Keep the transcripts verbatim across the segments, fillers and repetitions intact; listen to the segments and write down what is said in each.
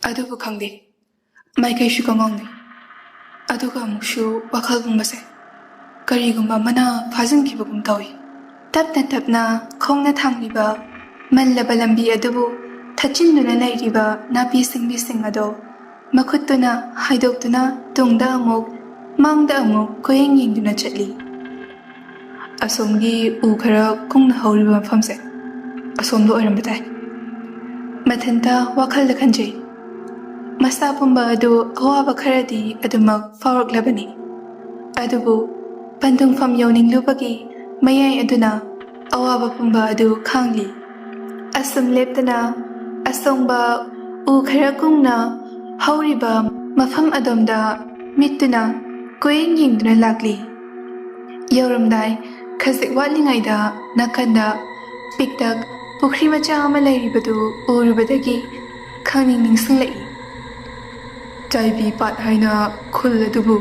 ꯑꯗꯨꯕꯨ ꯈꯪꯗꯦ, ꯃꯥꯏꯀꯩꯁꯨ ꯀꯉꯥꯎꯅꯩ꯫ ꯑꯗꯨꯒ ꯑꯃꯨꯛꯁꯨ ꯋꯥꯈꯜ ꯄꯨꯝꯕꯁꯦ ꯀꯔꯤꯒꯨꯝꯕ ꯑꯃꯅ ꯐꯥꯖꯤꯟꯈꯤꯕꯒꯨꯝ ꯇꯧꯏ꯫ ꯇꯞꯅ ꯇꯞꯅ ꯈꯣꯡꯅ ꯊꯥꯡꯂꯤꯕ ꯃꯜꯂꯕ ꯂꯝꯕꯤ ꯑꯗꯨꯕꯨ ꯊꯠꯆꯤꯟꯗꯨꯅ ꯂꯩꯔꯤꯕ ꯅꯥꯄꯤ ꯁꯤꯡꯕꯤꯁꯤꯡ ꯑꯗꯣ ꯃꯈꯨꯠꯇꯨꯅ ꯍꯥꯏꯗꯣꯛꯇꯨꯅ ꯇꯨꯡꯗ ꯑꯃꯨꯛ, ꯃꯥꯡꯗ ꯑꯃꯨꯛ ꯀꯣꯏꯌꯦꯡ ꯌꯦꯡꯗꯨꯅ ꯆꯠꯂꯤ꯫ ꯑꯁꯣꯝꯒꯤ ꯎ ꯈꯔ ꯀꯨꯡꯅ ꯍꯧꯔꯤꯕ ꯃꯐꯝꯁꯦ ꯑꯁꯣꯝꯗ ꯑꯣꯏꯔꯝꯕ ꯇꯥꯏ꯫ ꯃꯊꯟꯇ ꯋꯥꯈꯜꯗ ꯈꯟꯖꯩ꯫ ꯃꯁꯥ ꯄꯨꯝꯕ ꯑꯗꯨ ꯑꯋꯥꯕ ꯈꯔꯗꯤ ꯑꯗꯨꯃꯛ ꯐꯥꯎꯔꯛꯂꯕꯅꯤ꯫ ꯑꯗꯨꯕꯨ ꯄꯟꯊꯨꯡꯐꯝ ꯌꯧꯅꯤꯡꯂꯨꯕꯒꯤ ꯃꯌꯥꯏ ꯑꯗꯨꯅ ꯑꯋꯥꯕ ꯄꯨꯝꯕ ꯑꯗꯨ ꯈꯥꯡꯂꯤ꯫ ꯑꯁꯨꯝ ꯂꯦꯞꯇꯅ ꯑꯁꯣꯡꯕ ꯎ ꯈꯔ ꯀꯨꯡꯅ ꯍꯧꯔꯤꯕ ꯃꯐꯝ ꯑꯗꯣꯝꯗ ꯃꯤꯠꯇꯨꯅ ꯀꯣꯏꯌꯦꯡ ꯌꯦꯡꯗꯨꯅ ꯂꯥꯛꯂꯤ꯫ ꯌꯧꯔꯝꯗꯥꯏ ꯈꯖꯤꯛ ꯋꯥꯠꯂꯤꯉꯩꯗ ꯅꯥꯀꯟꯗ ꯄꯤꯛꯇꯛ ꯄꯨꯈ꯭ꯔꯤ ꯃꯆꯥ ꯑꯃ ꯂꯩꯔꯤꯕꯗꯨ ꯎꯔꯨꯕꯗꯒꯤ ꯈꯪꯅꯤꯡ ꯅꯤꯡꯁꯤꯡꯂꯛꯏ꯫ ꯆꯥꯏꯕꯤ ꯄꯥꯠ ꯍꯥꯏꯅ ꯈꯨꯜ ꯑꯗꯨꯕꯨ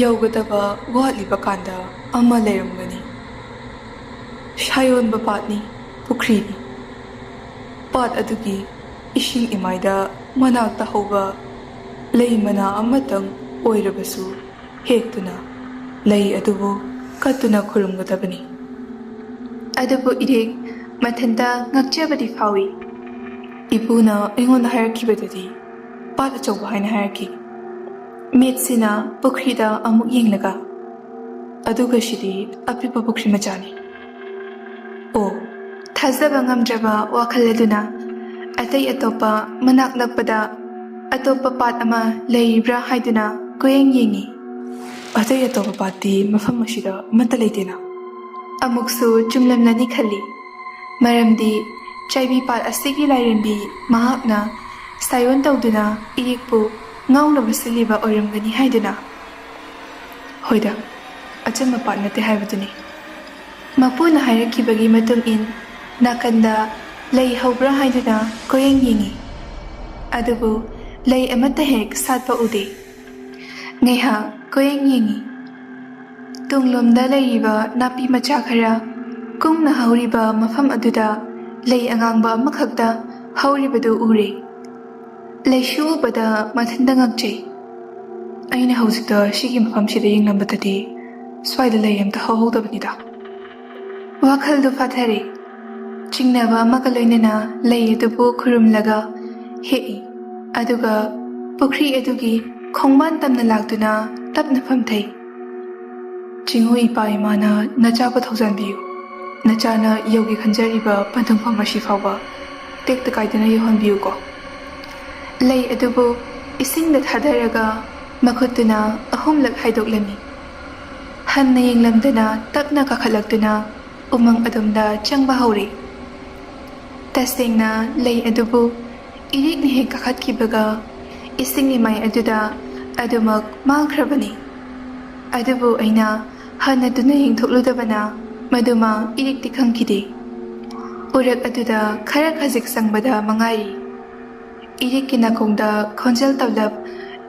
ꯌꯧꯒꯗꯕ ꯋꯥꯠꯂꯤꯕ ꯀꯥꯟꯗ ꯑꯃ ꯂꯩꯔꯝꯒꯅꯤ꯫ ꯁꯥꯌꯣꯟꯕ ꯄꯥꯠꯅꯤ, ꯄꯨꯈ꯭ꯔꯤꯅꯤ꯫ ꯄꯥꯠ ꯑꯗꯨꯒꯤ ꯏꯁꯤꯡ ꯏꯃꯥꯏꯗ ꯃꯅꯥꯛꯇ ꯍꯧꯕ ꯂꯩ ꯃꯅꯥ ꯑꯃꯇꯪ ꯑꯣꯏꯔꯕꯁꯨ ꯍꯦꯛꯇꯨꯅ ꯂꯩ ꯑꯗꯨꯕꯨ ꯀꯠꯇꯨꯅ ꯈꯨꯔꯨꯝꯒꯗꯕꯅꯤ꯫ ꯑꯗꯨꯕꯨ ꯏꯔꯦꯛ ꯃꯊꯟꯇ ꯉꯛꯆꯕꯗꯤ ꯐꯥꯎꯏ꯫ ꯏꯄꯨꯅ ꯑꯩꯉꯣꯟꯗ ꯍꯥꯏꯔꯛꯈꯤꯕꯗꯗꯤ ꯄꯥꯠ ꯑꯆꯧꯕ ꯍꯥꯏꯅ ꯍꯥꯏꯔꯛꯈꯤ꯫ ꯃꯤꯠꯁꯤꯅ ꯄꯨꯈ꯭ꯔꯤꯗ ꯑꯃꯨꯛ ꯌꯦꯡꯂꯒ, ꯑꯗꯨꯒ ꯁꯤꯗꯤ ꯑꯄꯤꯛꯄ ꯄꯨꯈ꯭ꯔꯤ ꯃꯆꯥꯅꯤ꯫ ꯑꯣ, ꯊꯥꯖꯕ ꯉꯝꯗ꯭ꯔꯕ ꯋꯥꯈꯜ ꯑꯗꯨꯅ ꯑꯇꯩ ꯑꯇꯣꯞꯄ ꯃꯅꯥꯛ ꯅꯛꯄꯗ ꯑꯇꯣꯞꯄ ꯄꯥꯠ ꯑꯃ ꯂꯩꯔꯤꯕ꯭ꯔꯥ ꯍꯥꯏꯗꯨꯅ ꯀꯣꯏꯌꯦꯡ ꯌꯦꯡꯉꯤ꯫ ꯑꯇꯩ ꯑꯇꯣꯞꯄ ꯄꯥꯠꯇꯤ ꯃꯐꯝ ꯑꯁꯤꯗ ꯑꯃꯠꯇ ꯂꯩꯇꯦꯅ꯫ ꯑꯃꯨꯛꯁꯨ ꯆꯨꯝꯂꯝꯂꯅꯤ ꯈꯜꯂꯤ꯫ ꯃꯔꯝꯗꯤ ꯆꯥꯏꯕꯤ ꯄꯥꯠ ꯑꯁꯤꯒꯤ ꯂꯥꯏꯔꯦꯝꯕꯤ ꯃꯍꯥꯛꯅ ꯁꯥꯌꯣꯟ ꯇꯧꯗꯨꯅ ꯏꯔꯤꯛꯄꯨ ꯉꯥꯎꯅꯕ ꯁꯤꯜꯂꯤꯕ ꯑꯣꯏꯔꯝꯒꯅꯤ ꯍꯥꯏꯗꯨꯅ꯫ ꯍꯣꯏꯗ, ꯑꯆꯝꯕ ꯄꯥꯠ ꯅꯠꯇꯦ ꯍꯥꯏꯕꯗꯨꯅꯤ꯫ ꯃꯄꯨꯅ ꯍꯥꯏꯔꯛꯈꯤꯕꯒꯤ ꯃꯇꯨꯡ ꯏꯟ ꯅꯥꯀꯟꯗ ꯂꯩ ꯍꯧꯕ꯭ꯔꯥ ꯍꯥꯏꯗꯨꯅ ꯀꯣꯏꯌꯦꯡ ꯌꯦꯡꯉꯤ꯫ ꯑꯗꯨꯕꯨ ꯂꯩ ꯑꯃꯠꯇ ꯍꯦꯛ ꯁꯥꯠꯄ ꯎꯗꯦ꯫ ꯉꯥꯏꯍꯥꯛ ꯀꯣꯏꯌꯦꯡ ꯌꯦꯡꯉꯤ꯫ ꯇꯨꯡꯂꯣꯝꯗ ꯂꯩꯔꯤꯕ ꯅꯥꯄꯤ ꯃꯆꯥ ꯈꯔ ꯀꯨꯡꯅ ꯍꯧꯔꯤꯕ ꯃꯐꯝ ꯑꯗꯨꯗ ꯂꯩ ꯑꯉꯥꯡꯕ ꯑꯃꯈꯛꯇ ꯍꯧꯔꯤꯕꯗꯨ ꯎꯔꯦ꯫ ꯂꯩꯁꯨ ꯎꯕꯗ ꯃꯊꯟꯇ ꯉꯛꯆꯩ꯫ ꯑꯩꯅ ꯍꯧꯖꯤꯛꯇ ꯁꯤꯒꯤ ꯃꯐꯝꯁꯤꯗ ꯌꯦꯡꯂꯝꯕꯗꯗꯤ ꯁ꯭ꯋꯥꯏꯗ ꯂꯩ ꯑꯝꯇ ꯍꯧꯍꯧꯗꯕꯅꯤꯗ꯫ ꯋꯥꯈꯜꯗꯨ ꯐꯥꯊꯔꯦ꯫ ꯆꯤꯡꯅꯕ ꯑꯃꯒ ꯂꯣꯏꯅꯅ ꯂꯩ ꯑꯗꯨꯕꯨ ꯈꯨꯔꯨꯝꯂꯒ ꯍꯦꯛꯏ꯫ ꯑꯗꯨꯒ ꯄꯨꯈ꯭ꯔꯤ ꯑꯗꯨꯒꯤ ꯈꯣꯡꯕꯥꯟ ꯇꯝꯅ ꯂꯥꯛꯇꯨꯅ ꯇꯞꯅ ꯐꯝꯊꯩ꯫ "ꯆꯤꯡꯉꯨ ꯏꯄꯥ ꯏꯃꯥꯅ ꯅꯆꯥꯕꯨ ꯊꯧꯖꯥꯟꯕꯤꯌꯨ꯫ ꯅꯆꯥꯅ ꯌꯧꯒꯦ ꯈꯟꯖꯔꯤꯕ ꯄꯟꯊꯨꯡꯐꯝ ꯑꯁꯤ ꯐꯥꯎꯕ ꯇꯦꯛꯇ ꯀꯥꯏꯗꯅ ꯌꯧꯍꯟꯕꯤꯌꯨꯀꯣ꯫" ꯂꯩ ꯑꯗꯨꯕꯨ ꯏꯁꯤꯡꯗ ꯊꯥꯗꯔꯒ ꯃꯈꯨꯠꯇꯨꯅ ꯑꯍꯨꯝꯂꯛ ꯍꯥꯏꯗꯣꯛꯂꯝꯃꯤ꯫ ꯍꯟꯅ ꯌꯦꯡꯂꯝꯗꯅ ꯇꯞꯅ ꯀꯥꯈꯠꯂꯛꯇꯨꯅ ꯎꯃꯪ ꯑꯗꯣꯝꯗ ꯆꯪꯕ ꯍꯧꯔꯦ꯫ ꯇꯁꯦꯡꯅ ꯂꯩ ꯑꯗꯨꯕꯨ ꯏꯔꯤꯛꯅ ꯍꯦꯛ ꯀꯥꯈꯠꯈꯤꯕꯒ ꯏꯁꯤꯡ ꯏꯃꯥꯏ ꯑꯗꯨꯗ ꯑꯗꯨꯃꯛ ꯃꯥꯡꯈ꯭ꯔꯕꯅꯤ꯫ ꯑꯗꯨꯕꯨ ꯑꯩꯅ ꯍꯟꯅ ꯇꯨꯅ ꯌꯦꯡꯊꯣꯛꯂꯨꯗꯕꯅ ꯃꯗꯨꯃ ꯏꯔꯤꯛꯇꯤ ꯈꯪꯈꯤꯗꯦ꯫ ꯎꯔꯛ ꯑꯗꯨꯗ ꯈꯔ ꯈꯖꯤꯛ ꯆꯪꯕꯗ ꯃꯉꯥꯏꯔꯤ꯫ ꯏꯔꯤꯛꯀꯤ ꯅꯥꯀꯣꯡꯗ ꯈꯣꯟꯖꯦꯜ ꯇꯞꯂꯞ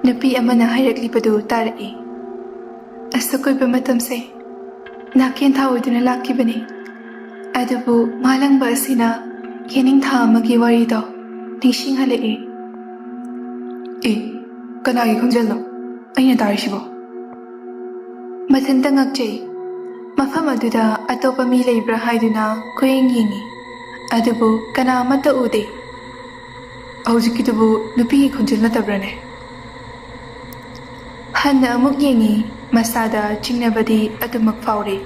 ꯅꯨꯄꯤ ꯑꯃꯅ ꯍꯥꯏꯔꯛꯂꯤꯕꯗꯨ ꯇꯥꯔꯛꯏ꯫ "ꯑꯁꯨꯛ ꯀꯨꯏꯕ ꯃꯇꯝꯁꯦ ꯅꯥꯀꯦꯟꯊꯥ ꯑꯣꯏꯗꯨꯅ ꯂꯥꯛꯈꯤꯕꯅꯤ꯫ ꯑꯗꯨꯕꯨ ꯃꯥꯂꯪꯕ ꯑꯁꯤꯅ ꯌꯦꯅꯤꯡꯊꯥ ꯑꯃꯒꯤ ꯋꯥꯔꯤꯗꯣ ꯅꯤꯡꯁꯤꯡꯍꯜꯂꯛꯏ꯫" "ꯑꯦ, ꯀꯅꯥꯒꯤ ꯈꯣꯟꯖꯦꯜꯅꯣ ꯑꯩꯅ ꯇꯥꯔꯤꯁꯤꯕꯣ?" ꯃꯊꯟꯇ ꯉꯛꯆꯩ꯫ ꯃꯐꯝ ꯑꯗꯨꯗ ꯑꯇꯣꯞꯄ ꯃꯤ ꯂꯩꯕ꯭ꯔꯥ ꯍꯥꯏꯗꯨꯅ ꯀꯣꯏꯌꯦꯡ ꯌꯦꯡꯉꯤ, ꯑꯗꯨꯕꯨ ꯀꯅꯥ ꯑꯃꯠꯇ ꯎꯗꯦ꯫ "ꯍꯧꯖꯤꯛꯀꯤꯗꯨꯕꯨ ꯅꯨꯄꯤꯒꯤ ꯈꯣꯟꯖꯦꯜ ꯅꯠꯇꯕ꯭ꯔꯥꯅꯦ?" ꯍꯟꯅ ꯑꯃꯨꯛ ꯌꯦꯡꯉꯤ, ꯃꯁꯥꯗ ꯆꯤꯡꯅꯕꯗꯤ ꯑꯗꯨꯃꯛ ꯐꯥꯎꯔꯤ꯫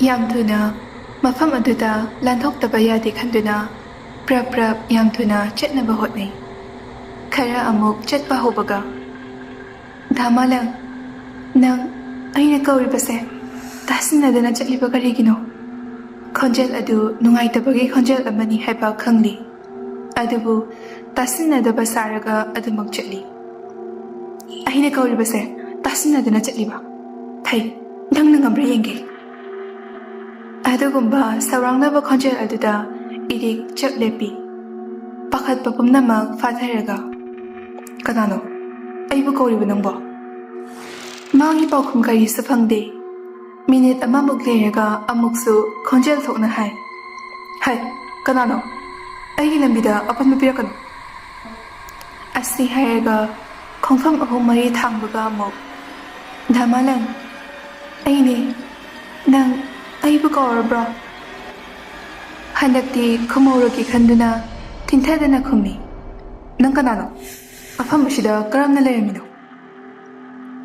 ꯌꯥꯝ ꯊꯨꯅ ꯃꯐꯝ ꯑꯗꯨꯗ ꯂꯥꯟꯊꯣꯛꯇꯕ ꯌꯥꯗꯦ ꯈꯟꯗꯨꯅ ꯄ꯭ꯔꯞ ꯄ꯭ꯔꯞ ꯌꯥꯝ ꯊꯨꯅ ꯆꯠꯅꯕ ꯍꯣꯠꯅꯩ꯫ ꯈꯔ ꯑꯃꯨꯛ ꯆꯠꯄ ꯍꯧꯕꯒ, "ꯙꯥꯃꯥꯂꯪ, ꯅꯪ ꯑꯩꯅ ꯀꯧꯔꯤꯕꯁꯦ ꯇꯥꯁꯤꯟꯅꯗꯅ ꯆꯠꯂꯤꯕ ꯀꯔꯤꯒꯤꯅꯣ?" ꯈꯣꯟꯖꯦꯜ ꯑꯗꯨ ꯅꯨꯡꯉꯥꯏꯇꯕꯒꯤ ꯈꯣꯟꯖꯦꯜ ꯑꯃꯅꯤ ꯍꯥꯏꯕ ꯈꯪꯂꯤ꯫ ꯑꯗꯨꯕꯨ ꯇꯥꯁꯤꯟꯅꯗꯕ ꯁꯥꯔꯒ ꯑꯗꯨꯃꯛ ꯆꯠꯂꯤ꯫ "ꯑꯩꯅ ꯀꯧꯔꯤꯕꯁꯦ ꯇꯥꯁꯤꯟꯅꯗꯅ ꯆꯠꯂꯤꯕ? ꯐꯩ, ꯅꯪꯅ ꯉꯝꯕ꯭ꯔꯥ ꯌꯦꯡꯒꯦ꯫" ꯑꯗꯨꯒꯨꯝꯕ ꯁꯧꯔꯥꯡꯅꯕ ꯈꯣꯟꯖꯦꯜ ꯑꯗꯨꯗ ꯏꯔꯤꯛ ꯆꯞ ꯂꯦꯞꯄꯤ꯫ ꯄꯥꯈꯠꯄ ꯄꯨꯝꯅꯃꯛ ꯐꯥꯊꯔꯒ, "ꯀꯅꯥꯅꯣ? ꯑꯩꯕꯨ ꯀꯧꯔꯤꯕ ꯅꯪꯕꯣ?" ꯃꯥꯒꯤ ꯄꯥꯎꯈꯨꯝ ꯀꯔꯤꯁꯨ ꯐꯪꯗꯦ꯫ ꯃꯤꯅꯤꯠ ꯑꯃꯃꯨꯛ ꯂꯩꯔꯒ ꯑꯃꯨꯛꯁꯨ ꯈꯣꯟꯖꯦꯜ ꯊꯣꯛꯅ ꯍꯥꯏ, "ꯍꯥꯏ, ꯀꯅꯥꯅꯣ? ꯑꯩꯒꯤ ꯂꯝꯕꯤꯗ ꯑꯄꯟꯕ ꯄꯤꯔꯛꯀꯅꯨ꯫" ꯑꯁꯤ ꯍꯥꯏꯔꯒ ꯈꯣꯡꯐꯝ ꯑꯍꯨꯝ ꯃꯔꯤ ꯊꯥꯡꯕꯒ ꯑꯃꯨꯛ, "ꯙꯃꯥꯂꯪ, ꯑꯩꯅꯦ꯫ ꯅꯪ ꯑꯩꯕꯨ ꯀꯧꯔꯕ꯭ꯔꯣ?" ꯍꯟꯗꯛꯇꯤ ꯈꯨꯝꯍꯧꯔꯒꯦ ꯈꯟꯗꯨꯅ ꯊꯤꯟꯊꯗꯅ ꯈꯨꯝꯃꯤ, "ꯅꯪ ꯀꯅꯥꯅꯣ? ꯃꯐꯝ ꯑꯁꯤꯗ ꯀꯔꯝꯅ ꯂꯩꯔꯝꯃꯤꯅꯣ?"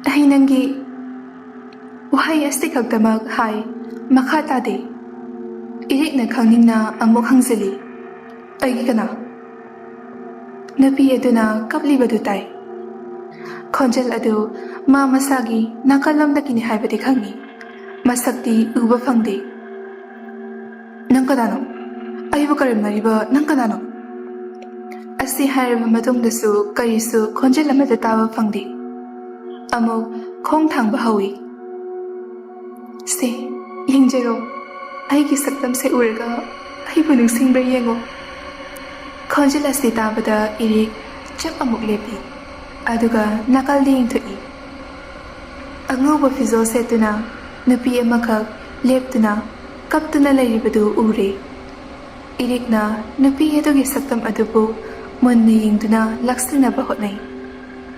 ꯑꯩ ꯅꯪꯒꯤ ꯋꯥꯍꯩ ꯑꯁꯤ ꯈꯛꯇꯃꯛ ꯍꯥꯏ, ꯃꯈꯥ ꯇꯥꯗꯦ꯫ ꯏꯔꯤꯛꯅ ꯈꯪꯅꯤꯡꯅ ꯑꯃꯨꯛ ꯍꯪꯖꯤꯜꯂꯤ, "ꯑꯩꯒꯤ ꯀꯅꯥ?" ꯅꯨꯄꯤ ꯑꯗꯨꯅ ꯀꯞꯂꯤꯕꯗꯨ ꯇꯥꯏ꯫ ꯈꯣꯟꯖꯦꯜ ꯑꯗꯨ ꯃꯥ ꯃꯁꯥꯒꯤ ꯅꯥꯀꯜꯂꯣꯝꯗꯒꯤꯅꯤ ꯍꯥꯏꯕꯗꯤ ꯈꯪꯏ, ꯃꯁꯛꯇꯤ ꯎꯕ ꯐꯪꯗꯦ꯫ "ꯅꯪ ꯀꯅꯥꯅꯣ? ꯑꯩꯕꯨ ꯀꯔꯦꯝꯅꯔꯤꯕ ꯅꯪ ꯀꯅꯥꯅꯣ?" ꯑꯁꯤ ꯍꯥꯏꯔꯕ ꯃꯇꯨꯡꯗꯁꯨ ꯀꯔꯤꯁꯨ ꯈꯣꯟꯖꯦꯜ ꯑꯃꯠꯇ ꯇꯥꯕ ꯐꯪꯗꯦ꯫ ꯑꯃꯨꯛ ꯈꯣꯡ ꯊꯥꯡꯕ ꯍꯧꯏ꯫ "ꯁꯦ, ꯌꯦꯡꯖꯔꯣ, ꯑꯩꯒꯤ ꯁꯛꯇꯝꯁꯦ ꯎꯔꯒ ꯑꯩꯕꯨ ꯅꯤꯡꯁꯤꯡꯕ꯭ꯔꯥ ꯌꯦꯡꯉꯣ꯫" ꯈꯣꯟꯖꯦꯜ ꯑꯁꯤ ꯇꯥꯕꯗ ꯏꯔꯤꯛ ꯆꯞ ꯑꯃꯨꯛ ꯂꯦꯞꯄꯤ, ꯑꯗꯨꯒ ꯅꯥꯀꯜꯗ ꯌꯦꯡꯊꯣꯛꯏ꯫ ꯑꯉꯧꯕ ꯐꯤꯖꯣꯜ ꯁꯦꯠꯇꯨꯅ ꯅꯨꯄꯤ ꯑꯃꯈꯛ ꯂꯦꯞꯇꯨꯅ ꯀꯞꯇꯨꯅ ꯂꯩꯔꯤꯕꯗꯨ ꯎꯔꯦ꯫ ꯏꯔꯤꯛꯅ ꯅꯨꯄꯤ ꯑꯗꯨꯒꯤ ꯁꯛꯇꯝ ꯑꯗꯨꯕꯨ ꯃꯨꯟꯅ ꯌꯦꯡꯗꯨꯅ ꯂꯥꯛꯁꯤꯟꯅꯕ ꯍꯣꯠꯅꯩ꯫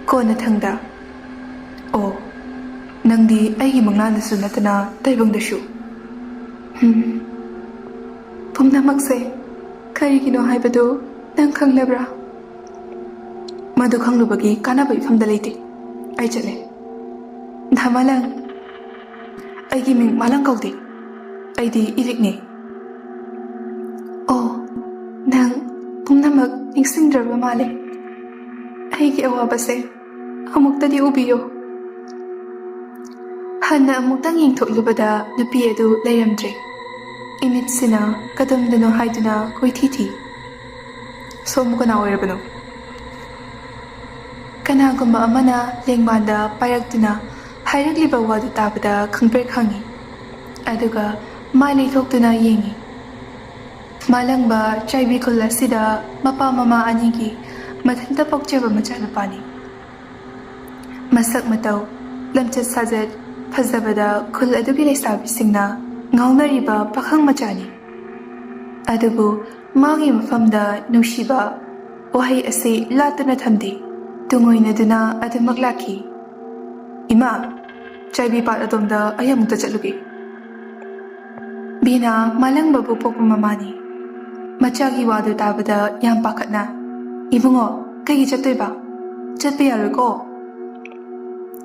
ꯀꯣꯟꯅꯊꯪꯗ, "ꯑꯣ, ꯅꯪꯗꯤ ꯑꯩꯒꯤ ꯃꯪꯂꯥꯟꯗꯁꯨ ꯅꯠꯇꯅ ꯇꯥꯏꯕꯪꯗꯁꯨ꯫" ꯍꯝ꯫ "ꯄꯨꯝꯅꯃꯛꯁꯦ ꯀꯔꯤꯒꯤꯅꯣ ꯍꯥꯏꯕꯗꯨ ꯅꯪ ꯈꯪꯂꯕ꯭ꯔꯥ?" "ꯃꯗꯨ ꯈꯪꯂꯨꯕꯒꯤ ꯀꯥꯟꯅꯕ ꯏꯐꯝꯗ ꯂꯩꯇꯦ꯫ ꯑꯩ ꯆꯠꯂꯦ꯫" "ꯙꯃꯥꯂꯪ, ꯑꯩꯒꯤ ꯃꯤꯡ ꯃꯥꯂꯪ ꯀꯧꯗꯦ꯫ ꯑꯩꯗꯤ ꯏꯔꯤꯛꯅꯤ꯫" "ꯑꯣ, ꯅꯪ ꯄꯨꯝꯅꯃꯛ ꯅꯤꯡꯁꯤꯡꯗ꯭ꯔꯕ ꯃꯥꯜꯂꯦ꯫ ꯑꯩꯒꯤ ꯑꯋꯥꯕꯁꯦ ꯑꯃꯨꯛꯇꯗꯤ ꯎꯕꯤꯌꯨ꯫" ꯍꯟꯅ ꯑꯃꯨꯛꯇꯪ ꯌꯦꯡꯊꯣꯛꯂꯨꯕꯗ ꯅꯨꯄꯤ ꯑꯗꯨ ꯂꯩꯔꯝꯗ꯭ꯔꯦ꯫ ꯏꯃꯤꯠꯁꯤꯅ ꯀꯗꯣꯝꯗꯅꯣ ꯍꯥꯏꯗꯨꯅ ꯀꯣꯏꯊꯤ ꯊꯤ꯫ "ꯁꯣꯝꯕꯨ ꯀꯅꯥ ꯑꯣꯏꯔꯕꯅꯣ?" ꯀꯅꯥꯒꯨꯝꯕ ꯑꯃꯅ ꯂꯦꯡꯕꯥꯟꯗ ꯄꯥꯏꯔꯛꯇꯨꯅ ꯍꯥꯏꯔꯛꯂꯤꯕ ꯋꯥꯗꯨ ꯇꯥꯕꯗ ꯈꯪꯄ꯭ꯔꯦꯛ ꯈꯪꯏ꯫ ꯑꯗꯨꯒ ꯃꯥꯏ ꯂꯩꯊꯣꯛꯇꯨꯅ ꯌꯦꯡꯏ꯫ ꯃꯥꯂꯪꯕ ꯆꯥꯏꯕꯤ ꯈꯨꯜ ꯑꯁꯤꯗ ꯃꯄꯥ ꯃꯃꯥ ꯑꯅꯤꯒꯤ ꯃꯊꯟꯇ ꯄꯣꯛꯆꯕ ꯃꯆꯥꯅꯨꯄꯥꯅꯤ꯫ ꯃꯁꯛ ꯃꯇꯧ, ꯂꯝꯆꯠ ꯁꯥꯖꯠ ꯐꯖꯕꯗ ꯈꯨꯜ ꯑꯗꯨꯒꯤ ꯂꯩꯁꯥꯕꯤꯁꯤꯡꯅ ꯉꯥꯎꯅꯔꯤꯕ ꯄꯥꯈꯪ ꯃꯆꯥꯅꯤ꯫ ꯑꯗꯨꯕꯨ ꯃꯥꯒꯤ ꯃꯐꯝꯗ ꯅꯨꯡꯁꯤꯕ ꯋꯥꯍꯩ ꯑꯁꯤ ꯂꯥꯠꯇꯨꯅ ꯊꯝꯗꯦ꯫ ꯇꯨꯡꯑꯣꯏꯅꯗꯨꯅ ꯑꯗꯨꯃꯛ ꯂꯥꯛꯈꯤ꯫ "ꯏꯃꯥ, ꯆꯥꯏꯕꯤ ꯄꯥꯠ ꯑꯗꯣꯝꯗ ꯑꯩ ꯑꯃꯨꯛꯇ ꯆꯠꯂꯨꯒꯦ꯫" ꯕꯤꯅꯥ ꯃꯥꯂꯪꯕꯕꯨ ꯄꯣꯛꯄ ꯃꯃꯥꯅꯤ꯫ ꯃꯆꯥꯒꯤ ꯋꯥꯗꯨ ꯇꯥꯕꯗ ꯌꯥꯝ ꯄꯥꯈꯠꯅ, "ꯏꯕꯨꯡꯉꯣ, ꯀꯩꯒꯤ ꯆꯠꯇꯣꯏꯕ? ꯆꯠꯄ ꯌꯥꯔꯣꯏꯀꯣ꯫"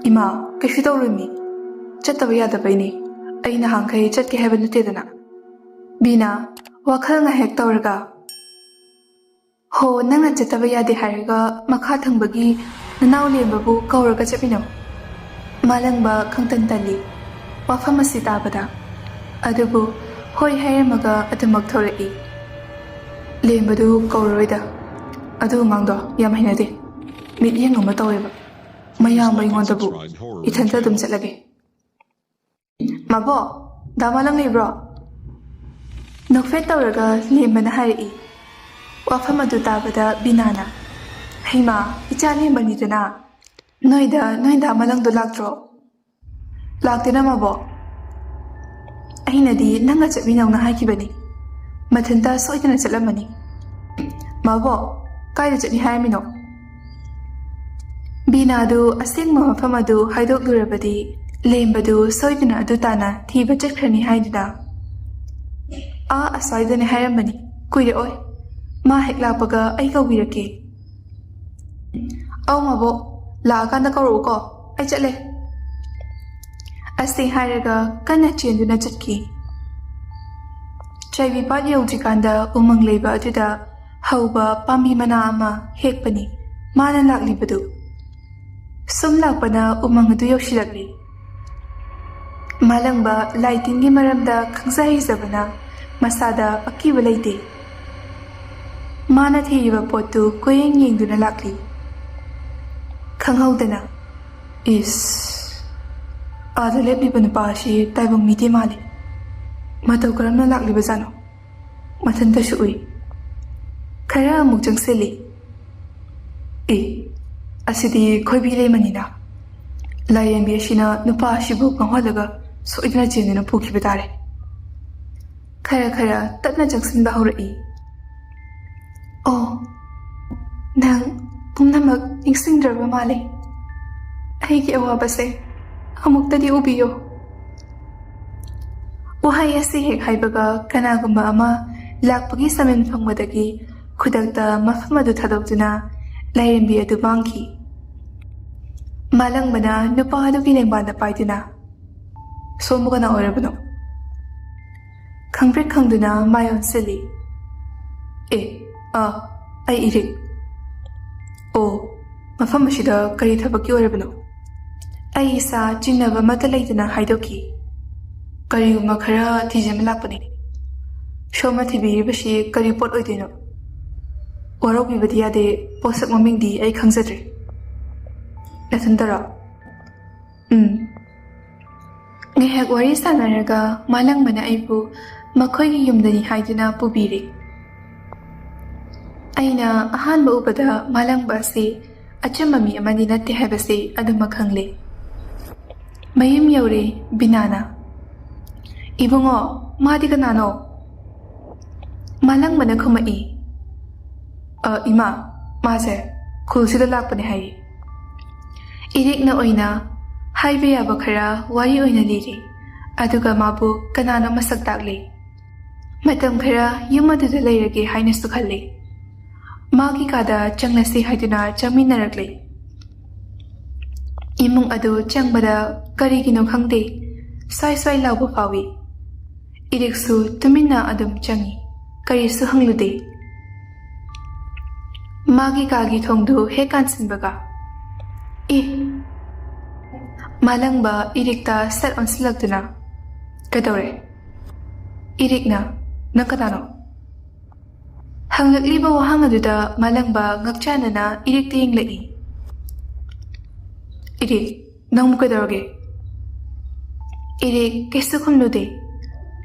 "ꯏꯃꯥ, ꯀꯩꯁꯨ ꯇꯧꯔꯣꯏꯃꯤ꯫ ꯆꯠꯇꯕ ꯌꯥꯗꯕꯩꯅꯤ꯫ ꯑꯩ ꯅꯍꯥꯟꯈꯩ ꯆꯠꯀꯦ ꯍꯥꯏꯕ ꯅꯠꯇꯦꯗꯅ꯫" ꯕꯤꯅꯥ ꯋꯥꯈꯜ ꯉꯥꯏꯍꯥꯛ ꯇꯧꯔꯒ, "ꯍꯣ, ꯅꯪꯅ ꯆꯠꯇꯕ ꯌꯥꯗꯦ ꯍꯥꯏꯔꯒ ꯃꯈꯥ ꯊꯪꯕꯒꯤ ꯅꯅꯥꯎ ꯂꯦꯝꯕꯕꯨ ꯀꯧꯔꯒ ꯆꯠꯃꯤꯟꯅꯧ꯫" ꯃꯥꯂꯪꯕ ꯈꯪꯇꯟ ꯇꯜꯂꯤ ꯋꯥꯐꯝ ꯑꯁꯤ ꯇꯥꯕꯗ, ꯑꯗꯨꯕꯨ ꯍꯣꯏ ꯍꯥꯏꯔꯝꯃꯒ ꯑꯗꯨꯃꯛ ꯊꯣꯔꯛꯏ꯫ "ꯂꯦꯝꯕꯗꯨ ꯀꯧꯔꯔꯣꯏꯗ꯫ ꯑꯗꯨ ꯑꯉꯥꯡꯗꯣ ꯌꯥꯝ ꯍꯩꯅꯗꯦ꯫ ꯃꯤꯠꯌꯦꯡ ꯑꯃ ꯇꯧꯋꯦꯕ꯫ ꯃꯌꯥꯝꯕ ꯑꯩꯉꯣꯟꯗꯕꯨ ꯏꯊꯟꯇ ꯑꯗꯨꯝ ꯆꯠꯂꯒꯦ꯫" "ꯃꯕꯣꯛ, ꯗꯥ ꯃꯥꯂꯪ ꯂꯩꯕ꯭ꯔꯣ?" ꯅꯣꯛꯐꯦꯠ ꯇꯧꯔꯒ ꯂꯦꯝꯕꯅ ꯍꯥꯏꯔꯛꯏ꯫ ꯋꯥꯐꯝ ꯑꯗꯨ ꯇꯥꯕꯗ ꯕꯤꯅꯥꯅ, "ꯍꯩꯃꯥ, ꯏꯆꯥ ꯂꯦꯝꯕꯅꯤꯗꯅ꯫ ꯅꯣꯏꯗ ꯅꯣꯏ ꯗꯥ ꯃꯥꯂꯪꯗꯣ ꯂꯥꯛꯇ꯭ꯔꯣ?" "ꯂꯥꯛꯇꯦꯅ, ꯃꯕꯣꯛ꯫ ꯑꯩꯅꯗꯤ ꯅꯪꯒ ꯆꯠꯃꯤꯟꯅꯧꯅ ꯍꯥꯏꯈꯤꯕꯅꯤ꯫ ꯃꯊꯟꯇ ꯁꯣꯏꯗꯅ ꯆꯠꯂꯝꯃꯅꯤ꯫" "ꯃꯕꯣꯛ, ꯀꯥꯏꯗ ꯆꯠꯅꯤ ꯍꯥꯏꯔꯝꯃꯤꯅꯣ?" ꯕꯤꯅꯥꯗꯨ ꯑꯁꯦꯡꯕ ꯃꯐꯝ ꯑꯗꯨ ꯍꯥꯏꯗꯣꯛꯂꯨꯔꯕꯗꯤ, ꯂꯦꯝꯕꯗꯨ ꯁꯣꯏꯗꯅ ꯑꯗꯨ ꯇꯥꯅ ꯊꯤꯕ ꯆꯠꯈ꯭ꯔꯅꯤ ꯍꯥꯏꯗꯨꯅ, "ꯑꯥ, ꯑꯁ꯭ꯋꯥꯏꯗꯅꯦ ꯍꯥꯏꯔꯝꯕꯅꯤ꯫ ꯀꯨꯏꯔꯛꯑꯣꯏ꯫ ꯃꯥ ꯍꯦꯛ ꯂꯥꯛꯄꯒ ꯑꯩ ꯀꯧꯕꯤꯔꯛꯀꯦ꯫" "ꯑꯧ, ꯃꯕꯣꯛ, ꯂꯥꯛꯑꯀꯥꯟꯗ ꯀꯧꯔꯛꯎꯀꯣ꯫ ꯑꯩ ꯆꯠꯂꯦ꯫" ꯑꯁꯤ ꯍꯥꯏꯔꯒ ꯀꯟꯅ ꯆꯦꯟꯗꯨꯅ ꯆꯠꯈꯤ꯫ ꯆꯥꯏꯕꯤ ꯄꯥꯠ ꯌꯧꯗ꯭ꯔꯤꯀꯥꯟꯗ ꯎꯃꯪ ꯂꯩꯕ ꯑꯗꯨꯗ ꯍꯧꯕ ꯄꯥꯝꯕꯤ ꯃꯅꯥ ꯑꯃ ꯍꯦꯛꯄꯅꯤ ꯃꯥꯅ ꯂꯥꯛꯂꯤꯕꯗꯨ꯫ ꯁꯨꯝ ꯂꯥꯛꯄꯅ ꯎꯃꯪ ꯑꯗꯨ ꯌꯧꯁꯤꯜꯂꯛꯂꯤ꯫ ꯃꯥꯂꯪꯕ ꯂꯥꯏ ꯇꯤꯟꯒꯤ ꯃꯔꯝꯗ ꯈꯪꯖ ꯍꯩꯖꯕꯅ ꯃꯁꯥꯗ ꯑꯀꯤꯕ ꯂꯩꯇꯦ꯫ ꯃꯥꯅ ꯊꯤꯔꯤꯕ ꯄꯣꯠꯇꯨ ꯀꯣꯏꯌꯦꯡ ꯌꯦꯡꯗꯨꯅ ꯂꯥꯛꯂꯤ꯫ ꯈꯪꯍꯧꯗꯅ, "ꯏꯁ, ꯑꯥꯗ ꯂꯦꯞꯂꯤꯕ ꯅꯨꯄꯥ ꯑꯁꯤ ꯇꯥꯏꯕꯪ ꯃꯤꯗꯤ ꯃꯥꯜꯂꯤ꯫ ꯃꯇꯧ ꯀꯔꯝꯅ ꯂꯥꯛꯂꯤꯕꯖꯥꯠꯅꯣ? ꯃꯊꯟꯇꯁꯨ ꯎꯏ꯫" ꯈꯔ ꯑꯃꯨꯛ ꯆꯪꯁꯤꯜꯂꯤ꯫ "ꯑꯦ, ꯑꯁꯤꯗꯤ ꯈꯣꯏꯕꯤ ꯂꯩꯃꯅꯤꯅ꯫ ꯂꯥꯏꯔꯦꯝꯕꯤ ꯑꯁꯤꯅ ꯅꯨꯄꯥ ꯑꯁꯤꯕꯨ ꯉꯥꯎꯍꯜꯂꯒ ꯁꯣꯏꯗꯅ ꯆꯦꯟꯗꯨꯅ ꯄꯨꯈꯤꯕ ꯇꯥꯔꯦ꯫" ꯈꯔ ꯈꯔ ꯇꯞꯅ ꯆꯪꯁꯤꯟꯕ ꯍꯧꯔꯛꯏ꯫ "ꯑꯣ, ꯄꯨꯝꯅꯃꯛ ꯅꯤꯡꯁꯤꯡꯗ꯭ꯔꯕ ꯃꯥꯜꯂꯦ꯫ ꯑꯩꯒꯤ ꯑꯋꯥꯕꯁꯦ ꯑꯃꯨꯛꯇꯗꯤ ꯎꯕꯤꯌꯨ꯫ ꯋꯥꯍꯩ ꯑꯁꯤ ꯍꯦꯛ ꯍꯥꯏꯕꯒ ꯀꯅꯥꯒꯨꯝꯕ ꯑꯃ ꯂꯥꯛꯄꯒꯤ ꯁꯃꯤꯟ ꯐꯪꯕꯗꯒꯤ ꯈꯨꯗꯛꯇ ꯃꯐꯝ ꯑꯗꯨ ꯊꯥꯗꯣꯛꯇꯨꯅ ꯂꯥꯏꯔꯦꯝꯕꯤ ꯑꯗꯨ ꯃꯥꯡꯈꯤ꯫ ꯃꯥꯂꯪꯕꯅ ꯅꯨꯄꯥ ꯑꯗꯨꯒꯤ ꯂꯦꯡꯕꯥꯟꯗ ꯄꯥꯏꯗꯨꯅ, "ꯁꯣꯝꯕꯨ ꯀꯅꯥ ꯑꯣꯏꯔꯕꯅꯣ?" ꯈꯪꯄ꯭ꯔꯦꯛ ꯈꯪꯗꯨꯅ ꯃꯥꯏ ꯑꯣꯟꯁꯤꯜꯂꯤ꯫ "ꯑꯦ, ꯑꯥ, ꯑꯩ ꯏꯔꯤꯛ꯫" "ꯑꯣ, ꯃꯐꯝ ꯑꯁꯤꯗ ꯀꯔꯤ ꯊꯕꯛꯀꯤ ꯑꯣꯏꯔꯕꯅꯣ?" "ꯑꯩ ꯏꯁꯥ ꯆꯤꯡꯅꯕ ꯑꯃꯠꯇ ꯂꯩꯇꯅ ꯍꯥꯏꯗꯣꯛꯈꯤ꯫ ꯀꯔꯤꯒꯨꯝꯕ ꯈꯔ ꯊꯤꯖꯤꯟꯕ ꯂꯥꯛꯄꯅꯤ꯫ ꯁꯣꯝꯅ ꯊꯤꯕꯤꯔꯤꯕꯁꯤ ꯀꯔꯤ ꯄꯣꯠ ꯑꯣꯏꯗꯣꯏꯅꯣ?" "ꯋꯥꯔꯧꯕꯤꯕꯗꯤ ꯌꯥꯗꯦ, ꯄꯣꯠꯁꯛ ꯃꯃꯤꯡꯗꯤ ꯑꯩ ꯈꯪꯖꯗ꯭ꯔꯦ꯫" "ꯅꯊꯟꯇꯔꯣ?" "ꯎꯝ꯫" ꯉꯥꯏꯍꯥꯛ ꯋꯥꯔꯤ ꯁꯥꯟꯅꯔꯒ ꯃꯥꯂꯪꯕꯅ ꯑꯩꯕꯨ ꯃꯈꯣꯏꯒꯤ ꯌꯨꯝꯗꯅꯤ ꯍꯥꯏꯗꯨꯅ ꯄꯨꯕꯤꯔꯦ꯫ ꯑꯩꯅ ꯑꯍꯥꯟꯕ ꯎꯕꯗ ꯃꯥꯂꯪꯕ ꯑꯁꯤ ꯑꯆꯝꯕ ꯃꯤ ꯑꯃꯗꯤ ꯅꯠꯇꯦ ꯍꯥꯏꯕꯁꯤ ꯑꯗꯨꯃꯛ ꯈꯪꯂꯦ꯫ ꯃꯌꯨꯝ ꯌꯧꯔꯦ ꯕꯤꯅꯥꯅ꯫ "ꯏꯕꯨꯡꯉꯣ, ꯃꯥꯗꯤ ꯀꯅꯥꯅꯣ?" ꯃꯥꯂꯪꯕꯅ ꯈꯨꯝꯃꯛꯏ꯫ "ꯑ, ꯏꯃꯥ, ꯃꯥꯁꯦ ꯈꯨꯜꯁꯤꯗ ꯂꯥꯛꯄꯅꯦ ꯍꯥꯏꯌꯦ꯫" ꯏꯔꯤꯛꯅ ꯑꯣꯏꯅ ꯍꯥꯏꯕ ꯌꯥꯕ ꯈꯔ ꯋꯥꯔꯤ ꯑꯣꯏꯅ ꯂꯤꯔꯤ, ꯑꯗꯨꯒ ꯃꯥꯕꯨ ꯀꯅꯥꯅꯣ ꯃꯁꯛ ꯇꯥꯛꯂꯤ꯫ ꯃꯇꯝ ꯈꯔ ꯌꯨꯝ ꯑꯗꯨꯗ ꯂꯩꯔꯒꯦ ꯍꯥꯏꯅꯁꯨ ꯈꯜꯂꯤ꯫ ꯃꯥꯒꯤ ꯀꯥꯗ ꯆꯪꯂꯁꯤ ꯍꯥꯏꯗꯨꯅ ꯆꯪꯃꯤꯟꯅꯔꯛꯂꯤ꯫ ꯏꯃꯨꯡ ꯑꯗꯨ ꯆꯪꯕꯗ ꯀꯔꯤꯒꯤꯅꯣ ꯈꯪꯗꯦ, ꯁ꯭ꯋꯥꯏ ꯁ꯭ꯋꯥꯏ ꯂꯥꯎꯕ ꯐꯥꯎꯏ꯫ ꯏꯔꯤꯛꯁꯨ ꯇꯨꯃꯤꯟꯅ ꯑꯗꯨꯝ ꯆꯪꯏ, ꯀꯔꯤꯁꯨ ꯍꯪꯂꯨꯗꯦ꯫ ꯃꯥꯒꯤ ꯀꯥꯒꯤ ꯊꯣꯡꯗꯨ ꯍꯦꯛ ꯀꯥꯟꯁꯤꯟꯕꯒ, "ꯑꯦ!" ꯃꯥꯂꯪꯕ ꯏꯔꯤꯛꯇ ꯁꯠ ꯑꯣꯟꯁꯤꯜꯂꯛꯇꯨꯅ, "ꯀꯩꯗꯧꯔꯦ?" ꯏꯔꯤꯛꯅ, "ꯅꯪ ꯀꯅꯥꯅꯣ?" ꯍꯪꯂꯛꯂꯤꯕ ꯋꯥꯍꯪ ꯑꯗꯨꯗ ꯃꯥꯂꯪꯕ ꯉꯛꯆꯥꯟꯅꯅ ꯏꯔꯤꯛꯇ ꯌꯦꯡꯂꯛꯏ꯫ "ꯏꯔꯤꯛ, ꯅꯪꯕꯨ ꯀꯩꯗꯧꯔꯒꯦ?" ꯏꯔꯤꯛ ꯀꯩꯁꯨ ꯈꯨꯝꯂꯨꯗꯦ꯫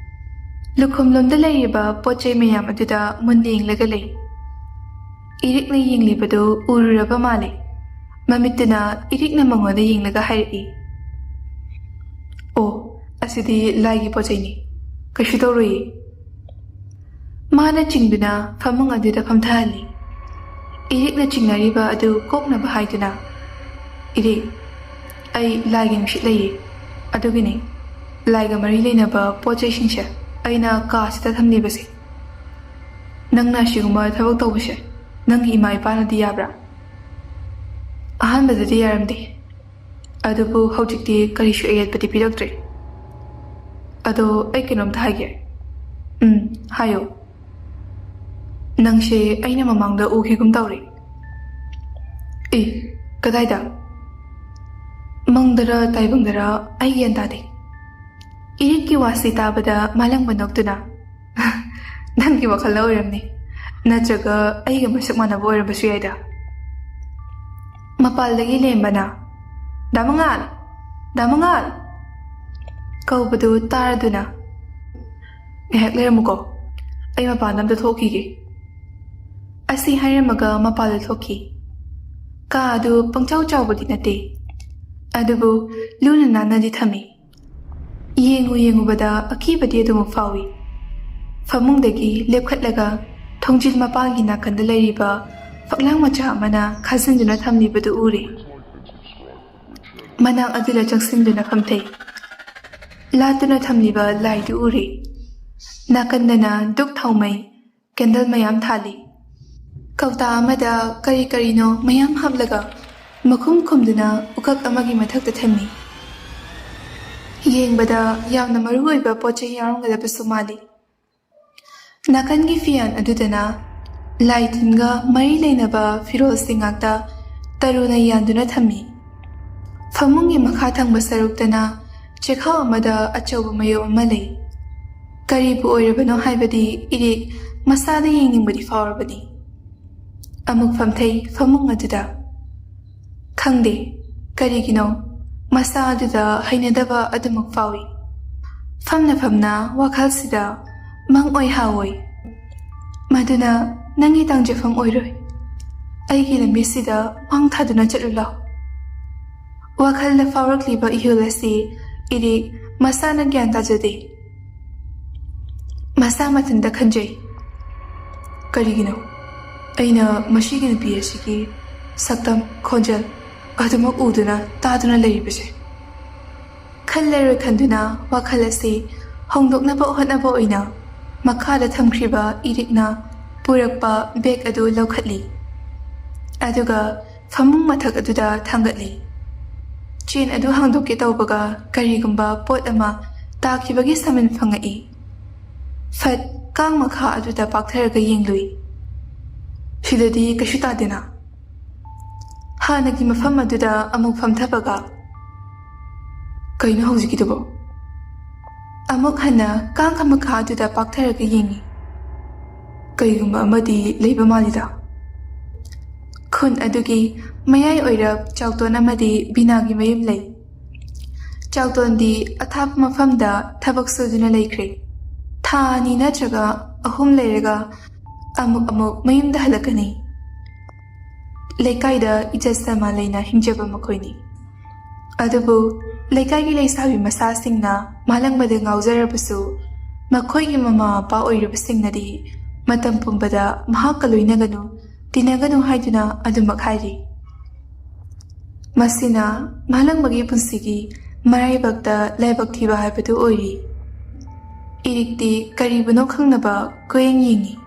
ꯂꯨꯈꯨꯝꯂꯣꯝꯗ ꯂꯩꯔꯤꯕ ꯄꯣꯠ ꯆꯩ ꯃꯌꯥꯝ ꯑꯗꯨꯗ ꯃꯨꯟꯅ ꯌꯦꯡꯂꯒ ꯂꯩ꯫ ꯏꯔꯤꯛꯅ ꯌꯦꯡꯂꯤꯕꯗꯨ ꯎꯔꯨꯔꯕ ꯃꯥꯜꯂꯦ꯫ ꯃꯃꯤꯠꯇꯨꯅ ꯏꯔꯤꯛꯅ ꯃꯉꯣꯟꯗ ꯌꯦꯡꯂꯒ ꯍꯥꯏꯔꯛꯏ, "ꯑꯣ, ꯑꯁꯤꯗꯤ ꯂꯥꯏꯒꯤ ꯄꯣꯠ ꯆꯩꯅꯤ, ꯀꯩꯁꯨ ꯇꯧꯔꯣꯏꯌꯦ꯫" ꯃꯥꯅ ꯆꯤꯡꯗꯨꯅ ꯐꯃꯨꯡ ꯑꯗꯨꯗ ꯐꯝꯊꯍꯜꯂꯤ꯫ ꯏꯔꯤꯛꯅ ꯆꯤꯡꯅꯔꯤꯕ ꯑꯗꯨ ꯀꯣꯛꯅꯕ ꯍꯥꯏꯗꯨꯅ, "ꯏꯔꯤꯛ, ꯑꯩ ꯂꯥꯏꯒꯤ ꯅꯨꯡꯁꯤꯠ ꯂꯩꯌꯦ, ꯑꯗꯨꯒꯤꯅꯤ ꯂꯥꯏꯒ ꯃꯔꯤ ꯂꯩꯅꯕ ꯄꯣꯠ ꯆꯩꯁꯤꯡꯁꯦ ꯑꯩꯅ ꯀꯥꯁꯤꯗ ꯊꯝꯂꯤꯕꯁꯦ꯫ ꯅꯪꯅ ꯑꯁꯤꯒꯨꯝꯕ ꯊꯕꯛ ꯇꯧꯕꯁꯦ ꯅꯪꯒꯤ ꯏꯃꯥ ꯏꯄꯥꯅꯗꯤ ꯌꯥꯕ꯭ꯔꯥ?" "ꯑꯍꯥꯟꯕꯗꯗꯤ ꯌꯥꯔꯝꯗꯦ, ꯑꯗꯨꯕꯨ ꯍꯧꯖꯤꯛꯇꯤ ꯀꯔꯤꯁꯨ ꯑꯌꯦꯠꯄꯗꯤ ꯄꯤꯔꯛꯇ꯭ꯔꯦ꯫ ꯑꯗꯣ ꯑꯩ ꯀꯩꯅꯣꯝꯇ ꯍꯥꯏꯒꯦ꯫" "ꯎꯝ, ꯍꯥꯏꯌꯣ꯫" "ꯅꯪꯁꯦ ꯑꯩꯅ ꯃꯃꯥꯡꯗ ꯎꯈꯤꯒꯨꯝ ꯇꯧꯔꯦ꯫" "ꯑꯦ, ꯀꯗꯥꯏꯗ? ꯃꯪꯗꯔ ꯇꯥꯏꯕꯪꯗꯔ ꯑꯩ ꯒ꯭ꯌꯥꯟ ꯇꯥꯗꯦ꯫" ꯏꯔꯤꯛꯀꯤ ꯋꯥꯁꯤ ꯇꯥꯕꯗ ꯃꯥꯂꯪꯕ ꯅꯣꯛꯇꯨꯅ, "ꯅꯪꯒꯤ ꯋꯥꯈꯜꯗ ꯑꯣꯏꯔꯝꯅꯤ, ꯅꯠꯇ꯭ꯔꯒ ꯑꯩꯒ ꯃꯁꯛ ꯃꯥꯟꯅꯕ ꯑꯣꯏꯔꯝꯕꯁꯨ ꯌꯥꯏꯗ꯫" ꯃꯄꯥꯜꯗꯒꯤ ꯂꯦꯝꯕꯅ, "ꯗꯥ ꯃꯉꯥꯜ! ꯗꯥ ꯃꯉꯥꯜ!" ꯀꯧꯕꯗꯨ ꯇꯥꯔꯗꯨꯅ, "ꯉꯥꯏꯍꯥꯛ ꯂꯩꯔꯝꯃꯨꯀꯣ, ꯑꯩ ꯃꯄꯥꯟꯗ ꯑꯝꯇ ꯊꯣꯛꯈꯤꯒꯦ꯫" ꯑꯁꯤ ꯍꯥꯏꯔꯝꯃꯒ ꯃꯄꯥꯟꯗ ꯊꯣꯛꯈꯤ꯫ ꯀꯥ ꯑꯗꯨ ꯄꯪꯆꯥꯎ ꯆꯥꯎꯕꯗꯤ ꯅꯠꯇꯦ, ꯑꯗꯨꯕꯨ ꯂꯨꯅ ꯅꯥꯟꯅꯗꯤ ꯊꯝꯃꯤ꯫ ꯌꯦꯡꯉꯨ ꯌꯦꯡꯉꯨꯕꯗ ꯑꯀꯤꯕꯗꯤ ꯑꯗꯨꯃꯛ ꯐꯥꯎꯏ꯫ ꯐꯃꯨꯡꯗꯒꯤ ꯂꯦꯞꯈꯠꯂꯒ ꯊꯣꯡꯖꯤꯜ ꯃꯄꯥꯟꯒꯤ ꯅꯥꯀꯟꯗ ꯂꯩꯔꯤꯕ ꯐꯛꯂꯥꯡ ꯃꯆꯥ ꯑꯃꯅ ꯈꯥꯖꯤꯟꯗꯨꯅ ꯊꯝꯂꯤꯕꯗꯨ ꯎꯔꯦ꯫ ꯃꯅꯥꯛ ꯑꯗꯨꯗ ꯆꯪꯁꯤꯟꯗꯨꯅ ꯐꯝꯊꯩ꯫ ꯂꯥꯠꯇꯨꯅ ꯊꯝꯂꯤꯕ ꯂꯥꯏꯗꯨ ꯎꯔꯦ꯫ ꯅꯥꯀꯟꯗꯅ ꯙꯨꯛ ꯊꯥꯎꯃꯩ, ꯀꯦꯟꯗꯜ ꯃꯌꯥꯝ ꯊꯥꯜꯂꯤ꯫ ꯀꯧꯇꯥ ꯑꯃꯗ ꯀꯔꯤ ꯀꯔꯤꯅꯣ ꯃꯌꯥꯝ ꯍꯥꯞꯂꯒ ꯃꯈꯨꯝ ꯈꯨꯝꯗꯨꯅ ꯎꯀꯛ ꯑꯃꯒꯤ ꯃꯊꯛꯇ ꯊꯝꯃꯤ꯫ ꯌꯦꯡꯕꯗ ꯌꯥꯝꯅ ꯃꯔꯨ ꯑꯣꯏꯕ ꯄꯣꯠ ꯆꯩ ꯌꯥꯎꯔꯝꯒꯗꯕꯁꯨ ꯃꯥꯜꯂꯤ꯫ ꯅꯥꯀꯟꯒꯤ ꯐꯤꯌꯥꯟ ꯑꯗꯨꯗꯅ ꯂꯥꯏ ꯇꯤꯟꯒ ꯃꯔꯤ ꯂꯩꯅꯕ ꯐꯤꯔꯣꯜꯁꯤꯡ ꯉꯥꯛꯇ ꯇꯔꯨꯅ ꯌꯥꯟꯗꯨꯅ ꯊꯝꯃꯤ꯫ ꯐꯃꯨꯡꯒꯤ ꯃꯈꯥ ꯊꯪꯕ ꯁꯔꯨꯛꯇꯅ ꯆꯦꯈꯥꯎ ꯑꯃꯗ ꯑꯆꯧꯕ ꯃꯌꯣꯞ ꯑꯃ ꯂꯩ꯫ ꯀꯔꯤꯕꯨ ꯑꯣꯏꯔꯕꯅꯣ ꯍꯥꯏꯕꯗꯤ ꯏꯔꯤꯛ ꯃꯁꯥꯗ ꯌꯦꯡꯅꯤꯡꯕꯗꯤ ꯐꯥꯎꯔꯕꯅꯤ꯫ ꯑꯃꯨꯛ ꯐꯝꯊꯩ ꯐꯃꯨꯡ ꯑꯗꯨꯗ꯫ ꯈꯪꯗꯦ ꯀꯔꯤꯒꯤꯅꯣ, ꯃꯁꯥ ꯑꯗꯨꯗ ꯍꯩꯅꯗꯕ ꯑꯗꯨꯃꯛ ꯐꯥꯎꯏ꯫ ꯐꯝꯅ ꯐꯝꯅ ꯋꯥꯈꯜꯁꯤꯗ ꯃꯪ ꯑꯣꯏ ꯍꯥ ꯑꯣꯏ꯫ ꯃꯗꯨꯅ ꯅꯪꯒꯤ ꯇꯥꯡꯖꯐꯝ ꯑꯣꯏꯔꯣꯏ꯫ ꯑꯩꯒꯤ ꯂꯝꯕꯤꯁꯤꯗ ꯃꯥꯡ ꯊꯥꯗꯨꯅ ꯆꯠꯂꯨ ꯂꯥꯎ꯫ ꯋꯥꯈꯜꯗ ꯐꯥꯎꯔꯛꯂꯤꯕ ꯏꯍꯨꯜ ꯑꯁꯤ ꯏꯔꯤꯛ ꯃꯁꯥꯅ ꯒ꯭ꯌꯥꯟ ꯇꯥꯖꯗꯦ꯫ ꯃꯁꯥ ꯃꯊꯟꯇ ꯈꯟꯖꯩ꯫ ꯀꯔꯤꯒꯤꯅꯣ? ꯑꯩꯅ ꯃꯁꯤꯒꯤ ꯅꯨꯄꯤ ꯑꯁꯤꯒꯤ ꯁꯛꯇꯝ, ꯈꯣꯟꯖꯦꯜ ꯑꯗꯨꯃꯛ ꯎꯗꯨꯅ ꯇꯥꯗꯨꯅ ꯂꯩꯔꯤꯕꯁꯦ? ꯈꯜꯂꯔꯣꯏ ꯈꯟꯗꯨꯅ ꯋꯥꯈꯜ ꯑꯁꯤ ꯍꯣꯡꯗꯣꯛꯅꯕ ꯍꯣꯠꯅꯕ ꯑꯣꯏꯅ ꯃꯈꯥꯗ ꯊꯝꯈ꯭ꯔꯤꯕ ꯏꯔꯤꯛꯅ ꯄꯨꯔꯛꯄ ꯕꯦꯒ ꯑꯗꯨ ꯂꯧꯈꯠꯂꯤ꯫ ꯑꯗꯨꯒ ꯐꯃꯨꯡ ꯃꯊꯛ ꯑꯗꯨꯗ ꯊꯥꯡꯒꯠꯂꯤ꯫ ꯆꯦꯟ ꯑꯗꯨ ꯍꯥꯡꯗꯣꯛꯀꯦ ꯇꯧꯕꯒ ꯀꯔꯤꯒꯨꯝꯕ ꯄꯣꯠ ꯑꯃ ꯇꯥꯈꯤꯕꯒꯤ ꯁꯃꯤꯟ ꯐꯪꯉꯛꯏ꯫ ꯐꯠ ꯀꯥꯡ ꯃꯈꯥ ꯑꯗꯨꯗ ꯄꯥꯛꯊꯔꯒ ꯌꯦꯡꯂꯨꯏ꯫ ꯁꯤꯗꯗꯤ ꯀꯩꯁꯨ ꯇꯥꯗꯦꯅ꯫ ꯍꯥꯟꯅꯒꯤ ꯃꯐꯝ ꯑꯗꯨꯗ ꯑꯃꯨꯛ ꯐꯝꯊꯕꯒ, "ꯀꯩꯅꯣ ꯍꯧꯖꯤꯛꯀꯤꯗꯨꯕꯣ?" ꯑꯃꯨꯛ ꯍꯟꯅ ꯀꯥꯡꯈ ꯃꯈꯥ ꯑꯗꯨꯗ ꯄꯥꯛꯊꯔꯒ ꯌꯦꯡꯉꯤ꯫ ꯀꯩꯒꯨꯝꯕ ꯑꯃꯗꯤ ꯂꯩꯕ ꯃꯥꯜꯂꯤꯗ꯫ ꯈꯨꯟ ꯑꯗꯨꯒꯤ ꯃꯌꯥꯏ ꯑꯣꯏꯔꯞ ꯆꯥꯎꯇꯣꯟ ꯑꯃꯗꯤ ꯕꯤꯅꯥꯒꯤ ꯃꯌꯨꯝ ꯂꯩ꯫ ꯆꯥꯎꯇꯣꯟꯗꯤ ꯑꯊꯥꯞꯄ ꯃꯐꯝꯗ ꯊꯕꯛ ꯁꯨꯗꯨꯅ ꯂꯩꯈ꯭ꯔꯦ꯫ ꯊꯥ ꯑꯅꯤ ꯅꯠꯇ꯭ꯔꯒ ꯑꯍꯨꯝ ꯂꯩꯔꯒ ꯑꯃꯨꯛ ꯑꯃꯨꯛ ꯃꯌꯨꯝꯗ ꯍꯜꯂꯛꯀꯅꯤ꯫ ꯂꯩꯀꯥꯏꯗ ꯏꯖꯠ ꯁꯃꯥ ꯂꯩꯅ ꯍꯤꯡꯖꯕ ꯃꯈꯣꯏꯅꯤ꯫ ꯑꯗꯨꯕꯨ ꯂꯩꯀꯥꯏꯒꯤ ꯂꯩꯁꯥꯕꯤ ꯃꯆꯥꯁꯤꯡꯅ ꯃꯥꯂꯪꯕꯗ ꯉꯥꯎꯖꯔꯕꯁꯨ, ꯃꯈꯣꯏꯒꯤ ꯃꯃꯥ ꯃꯄꯥ ꯑꯣꯏꯔꯤꯕꯁꯤꯡꯅꯗꯤ ꯃꯇꯝ ꯄꯨꯝꯕꯗ ꯃꯍꯥꯛꯀ ꯂꯣꯏꯅꯒꯅꯨ, ꯇꯤꯟꯅꯒꯅꯨ ꯍꯥꯏꯗꯨꯅ ꯑꯗꯨꯃꯛ ꯍꯥꯏꯔꯤ꯫ ꯃꯁꯤꯅ ꯃꯥꯂꯪꯕꯒꯤ ꯄꯨꯟꯁꯤꯒꯤ ꯃꯔꯥꯏꯕꯛꯇ ꯂꯥꯏꯕꯛ ꯊꯤꯕ ꯍꯥꯏꯕꯗꯨ ꯑꯣꯏꯔꯤ꯫ ꯏꯔꯤꯛꯇꯤ ꯀꯔꯤꯕꯨꯅꯣ ꯈꯪꯅꯕ ꯀꯣꯏꯌꯦꯡ ꯌꯦꯡꯉꯤ꯫